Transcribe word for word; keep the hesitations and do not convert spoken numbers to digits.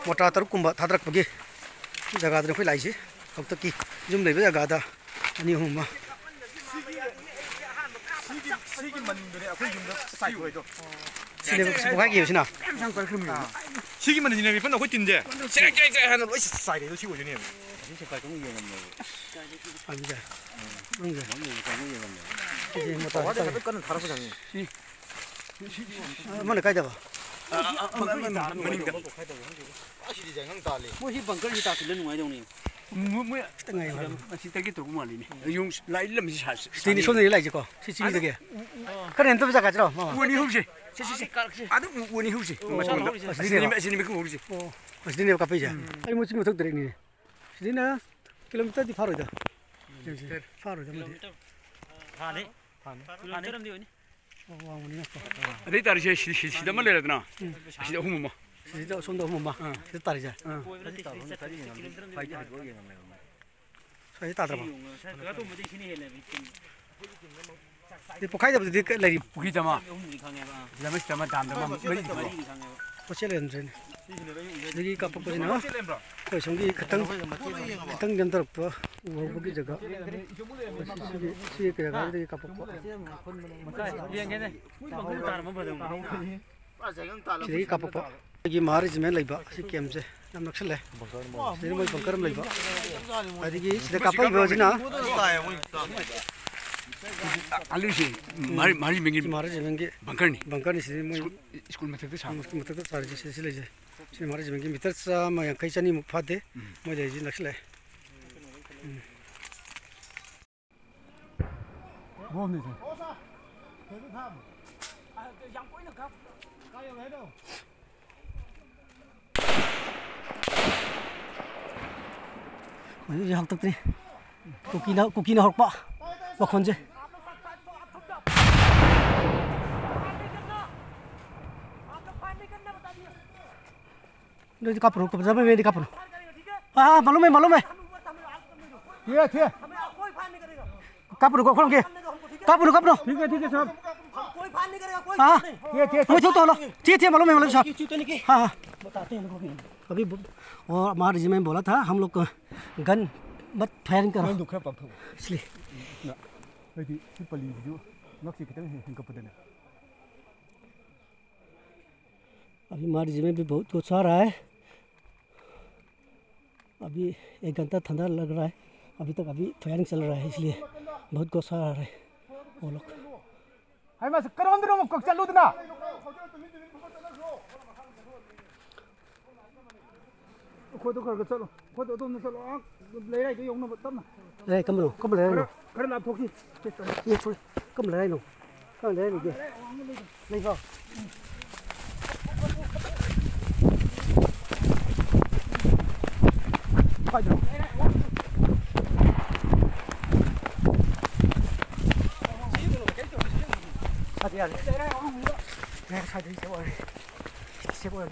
ꯃꯣꯇꯥ ꯇꯔꯨꯛ ꯀꯨꯝꯕ ꯊꯥꯗꯔꯛꯄꯒꯤ ꯖꯒꯥꯗꯨꯅꯤ ꯑꯩꯈꯣꯏ ꯂꯥꯛꯏꯁꯦ꯫ ꯍꯧꯖꯤꯛꯇꯤ ꯌꯨꯝ ꯂꯩꯕ ꯖꯒꯥꯗ ꯑꯅꯤ ꯑꯍꯨꯝ ꯑꯃ꯫ ꯁꯤꯒꯤ, ꯁꯤꯒꯤ ꯃꯅꯤꯟꯗꯨꯅꯦ ꯑꯩꯈꯣꯏ ꯌꯨꯝꯗ ꯆꯥꯏꯊꯣꯔꯛꯏꯗꯣ꯫ ꯁꯤꯅꯦꯕ ꯁꯤ ꯄꯣꯛꯈꯥꯏꯈꯤꯕꯁꯤꯅ꯫ ꯁꯤꯒꯤ ꯃꯅꯤꯟꯁꯤꯅꯦ ꯃꯤꯐꯝꯗ ꯑꯩꯈꯣꯏ ꯇꯤꯟꯁꯦ ꯆꯦꯔꯦꯛ ꯆꯦꯔꯦꯛ ꯆꯦꯔꯦꯛ ꯍꯥꯏꯅ ꯂꯣꯏ ꯆꯥꯏꯔꯛꯏꯗꯣ ꯁꯤ ꯑꯣꯏꯗꯣꯏꯅꯦꯕ꯫ ꯑꯗꯨꯗ꯫ ꯅꯪꯁꯦ꯫ ꯁꯤꯁꯦ ꯃꯣꯇꯥꯔ ꯄꯋꯥꯔꯗꯤ ꯇꯧꯔꯦ꯫ ꯍꯥꯏꯐꯦꯠ ꯀꯟꯅ ꯊꯥꯔꯛꯄꯖꯥꯠꯅꯤ꯫ ꯑꯃꯅ ꯀꯥꯏꯗꯕ? ꯃꯅꯤꯡꯗ꯫ ꯑꯁꯤꯗꯤ ꯖꯥꯏꯉꯪ ꯇꯥꯜꯂꯤ꯫ ꯃꯣꯏ ꯁꯤ ꯕꯪꯀꯔꯁꯤ ꯇꯥꯁꯤꯜꯂ ꯅꯨꯡꯉꯥꯏꯗꯧꯅꯤ꯫ ꯃꯣꯏ, ꯃꯣꯏ ꯈꯤꯇꯪ ꯉꯥꯏꯌꯨ ꯍꯥꯏꯕ꯫ ꯑꯁꯤ ꯇꯔꯒꯦꯠ ꯇꯧꯕ ꯃꯥꯜꯂꯤꯅꯦ꯫ ꯌꯨꯝ ꯂꯥꯏ ꯂꯝꯁꯤ ꯁꯥ-, ꯁꯤꯗꯤ ꯁꯥꯅꯤ꯫ ꯁꯣꯝꯗꯒꯤ ꯂꯥꯛꯏꯁꯦꯀꯣ? ꯁꯤ ꯆꯤꯡꯗꯒꯤ? ꯈꯔ ꯍꯦꯟꯊꯕ ꯖꯒꯥꯁꯤꯔꯣ, ꯃꯥꯃ? ꯎ ꯑꯅꯤ ꯍꯧꯁꯦ꯫ ꯁꯤ, ꯁꯤ, ꯁꯤ꯫ ꯑꯗꯨꯝ ꯎ, ꯎ ꯑꯅꯤ ꯍꯧꯁꯦ꯫ ꯑꯣ, ꯃꯇꯣꯟꯗ꯫ ꯑꯁꯤꯗꯅꯦꯕ? ꯑꯁꯤꯅꯦꯕ, ꯑꯁꯤꯅꯦꯕ ꯍꯧꯁꯦ꯫ ꯑꯣ, ꯑꯁꯤꯗꯅꯦꯕ ꯀꯥꯞꯄꯛꯏꯁꯦ? ꯎꯝ꯫ ꯑꯩ ꯃꯣꯏ ꯆꯤꯡ ꯃꯊꯛ ꯗꯥꯏꯔꯦꯛꯅꯤꯅꯦ꯫ ꯁꯤꯗꯩꯅ ꯀꯤꯂꯣꯃꯤꯇꯔꯗꯤ ꯐꯥꯔꯣꯏꯗ꯫ ꯐꯥꯔꯣꯏꯗ ꯑꯃꯗꯤ꯫ ꯀꯤꯂꯣꯃꯤꯇꯔ ꯐꯥꯅꯤ꯫ ꯐꯥꯅꯤ꯫ ꯀꯤꯂꯣꯃꯤꯇꯔ ꯑꯃꯗꯤ ꯑꯣꯏꯅꯤ꯫ ꯑꯣ, ꯋꯥꯡꯕꯅꯤꯅꯀꯣ꯫ ꯑꯗꯩ ꯇꯥꯔꯤꯁꯦ ꯁꯤ-, ꯁꯤ-, ꯁꯤꯗ ꯑꯃ ꯂꯩꯔꯦꯗꯅ꯫ ꯎꯝ꯫ ꯑꯁꯤꯗ ꯑꯍꯨꯝ ꯑꯃ꯫ ꯁꯤꯗ ꯑꯁꯣꯝꯗ ꯑꯍꯨꯝ ꯑꯃ꯫ ꯑꯥ꯫ ꯁꯤꯗ ꯇꯥꯔꯤꯁꯦ꯫ ꯑꯥ꯫ ꯀꯣꯏꯕ ꯅꯠꯇꯦ, ꯁꯤꯗ ꯆꯠꯇꯣꯏꯁꯦ, ꯀꯤꯂꯣꯃꯤꯇꯔ ꯑꯃꯗꯤ ꯑꯣꯏꯅꯤ꯫ ꯁ꯭ꯋꯥꯏꯗ ꯇꯥꯗ꯭ꯔꯕꯣ? ꯁꯤ ꯌꯦꯡꯉꯣ, ꯁ꯭ꯋꯥꯏ ꯀꯥ ꯇꯣꯝꯕꯗꯤ ꯁꯤꯅ ꯍꯦꯜꯂꯦꯕ꯫ ꯑꯗꯩ ꯄꯣꯛꯈꯥꯏꯗꯕꯗꯨꯗꯤ ꯀ-, ꯂꯩꯔꯤ? ꯄꯨꯈ꯭ꯔꯤꯗ ꯑꯃ꯫ ꯑꯍꯨꯝꯗꯤ ꯈꯪꯉꯦꯕ, ꯑꯥ꯫ ꯁꯤꯗ ꯑꯃ, ꯁꯤꯗ ꯑꯃ, ꯗꯥꯝꯗ ꯑꯃ, ꯃꯔꯤꯗꯤ ꯈꯪꯉꯦ꯫ ꯃꯔꯤꯗꯤ ꯈꯪꯉꯦꯕ꯫ ꯃꯁꯤ ꯂꯩꯔꯝꯗ꯭ꯔꯦꯅꯦ꯫ ꯁꯤꯁꯤꯅꯦꯕ ꯑꯩꯅ ꯎꯖꯔꯤꯁꯦ꯫ ꯑꯗꯒꯤ ꯀꯥꯞꯄꯛꯄꯁꯤꯅ ꯑꯩꯈꯣꯏ ꯁꯣꯝꯒꯤ ꯈꯤꯇꯪ, ꯈꯤꯇꯪ ꯅꯦꯝꯊꯔꯛꯄ ꯎ ꯍꯧꯕꯒꯤ ꯖꯒꯥ꯫ ꯁꯤꯒꯤ, ꯁꯤꯒꯤ ꯀꯌꯥ ꯀꯥꯏꯗꯒꯤ ꯀꯥꯞꯄꯛꯄ? ꯌꯦꯡꯒꯦꯅꯦ꯫ ꯃꯣꯏ ꯕꯪꯀꯔ ꯇꯥꯔꯝꯃ ꯐꯗꯧꯕ꯫ ꯁꯤꯗꯒꯤ ꯀꯥꯞꯄꯛꯄ꯫ ꯑꯩꯒꯤ ꯃꯍꯥ ꯔꯦꯖꯤꯃꯦꯟ ꯂꯩꯕ ꯁꯤ ꯀꯦꯝꯁꯦ ꯌꯥꯝ ꯅꯛꯁꯜꯂꯦ꯫ ꯁꯤꯗ ꯃꯣꯏ ꯕꯪꯀꯔ ꯑꯃ ꯂꯩꯕ꯫ ꯑꯗꯒꯤ ꯁꯤꯗ ꯀꯥꯞꯄꯛꯏꯕꯁꯤꯅ ꯑꯂꯨꯁꯤ ꯃꯍꯥ-, ꯃꯍꯥ ꯔꯦꯖꯤꯃꯦꯟꯒꯤ ꯁꯤ ꯃꯍꯥ ꯔꯦꯖꯤꯃꯦꯟꯒꯤ ꯕꯪꯀꯔꯅꯤ꯫ ꯕꯪꯀꯔꯅꯤ꯫ ꯁꯤꯗꯤ ꯃꯣꯏ ꯁ꯭ꯀꯨꯜ, ꯁ꯭ꯀꯨꯜ ꯃꯊꯛꯇ ꯁꯥꯕ꯫ ꯁ꯭ꯀꯨꯜ ꯃꯊꯛꯇ ꯁꯥꯔꯤꯁꯦ ꯁꯤ, ꯁꯤ ꯂꯩꯁꯦ꯫ ꯁꯤ ꯃꯍꯥ ꯔꯦꯖꯤꯃꯦꯟꯒꯤ ꯃꯤꯇꯔ ꯆꯥꯝꯃ ꯌꯥꯡꯈꯩ, ꯆꯅꯤꯃꯨꯛ ꯐꯥꯗꯦ꯫ ꯎꯝ꯫ ꯃꯣꯏ ꯂꯩꯔꯤꯁꯤ ꯅꯛꯁꯜꯂꯛꯑꯦ꯫ ꯎꯝ꯫ ꯕꯣꯝꯅꯤꯁꯦ꯫ ꯍꯧꯖꯤꯛ ꯍꯧꯖꯤꯛ ꯍꯥꯡꯇꯣꯛꯇ꯭ꯔꯤ꯫ ꯀꯨꯀꯤꯅ, ꯀꯨꯀꯤꯅ ꯍꯧꯔꯛꯄ ꯃꯈꯣꯟꯁꯦ꯫ ꯅꯣꯏꯗꯤ ꯀꯥꯞꯄꯨꯔꯣ, ꯀꯥꯞꯄꯨꯔꯣ, ꯃꯦꯟꯗꯤ ꯀꯥꯞꯄꯨꯔꯣ꯫ ꯑꯥ, ꯃꯥꯂꯨꯝ ꯍꯦ, ꯃꯥꯂꯨꯝ ꯍꯦ꯫ ꯊꯤꯌꯦ, ꯊꯤꯌꯦ꯫ ꯀꯥꯞꯄꯨꯔꯣ, ꯀꯣ, ꯈꯣꯠꯂꯝꯒꯦ꯫ कापनो, कापनो। ठीक है, ठीक है साहब। हाँ। ये, ये, ये। अभी तो, तो लो। ठीक है, मालूम है, मालूम साहब। हाँ, हाँ। बताते हैं इनको भी। अभी ब-, और हमारे जी में बोला था, हम लोग को गन मत फायरिंग करो। ꯅꯪꯗꯣ ꯈꯔ ꯄꯥꯛꯊꯣꯛꯑꯣ꯫ इसलिए। ꯍꯥꯏꯗꯤ ꯁꯤ ꯄꯜꯂꯤꯁꯤꯁꯨ ꯉꯛꯁꯦ ꯈꯤꯇꯪ ꯍꯦꯟ-, ꯍꯦꯟꯒꯠꯄꯗꯅꯦ꯫ अभी हमारे जी में भी बहुत गुस्सा आ रहा है। अभी एक घंटा ठंडा लग रहा है, अभी तक अभी फायरिंग चल रहा है, इसलिए बहुत गुस्सा आ रहा है वो लोग। ꯍꯥꯏꯃ, ꯀꯔꯣꯝꯗꯅꯣ ꯑꯃꯨꯛ ꯀꯛ ꯆꯠꯂꯨꯗꯅ? ꯑꯩꯈꯣꯏꯗꯣ ꯈꯔ ꯈꯔ ꯆꯠꯂꯣ, ꯑꯩꯈꯣꯏꯗꯣ ꯑꯗꯣꯝꯗ ꯆꯠꯂꯣ, ꯑꯥ ꯂꯩꯔꯥꯏꯗꯣ ꯌꯧꯅꯕ ꯇꯞꯅ꯫ ꯑꯦ, ꯀꯝꯕꯅꯣ? ꯀꯝꯕ ꯂꯩꯔꯥꯏꯅꯣ? ꯈꯔ, ꯈꯔ ꯂꯥꯞꯊꯣꯛꯁꯤ꯫ ꯁꯤ ꯆꯠꯂꯣ꯫ ꯁꯤ ꯊꯣꯛꯑꯦ꯫ ꯀꯝꯕ ꯂꯩꯔꯥꯏꯅꯣ? ꯀꯝꯕ ꯂꯩꯔꯥꯏ ꯂꯩꯒꯦ? ꯂꯩꯕ꯭ꯔꯣ? ꯀꯥꯏꯗꯅꯣ? ꯁꯥꯗꯤ ꯌꯥꯔꯦ꯫ ꯌꯥꯔꯦ, ꯁꯥꯗꯤ ꯁꯦꯞ ꯑꯣꯏꯔꯦ꯫ ꯁꯦꯞ ꯑꯣꯏꯔꯦ꯫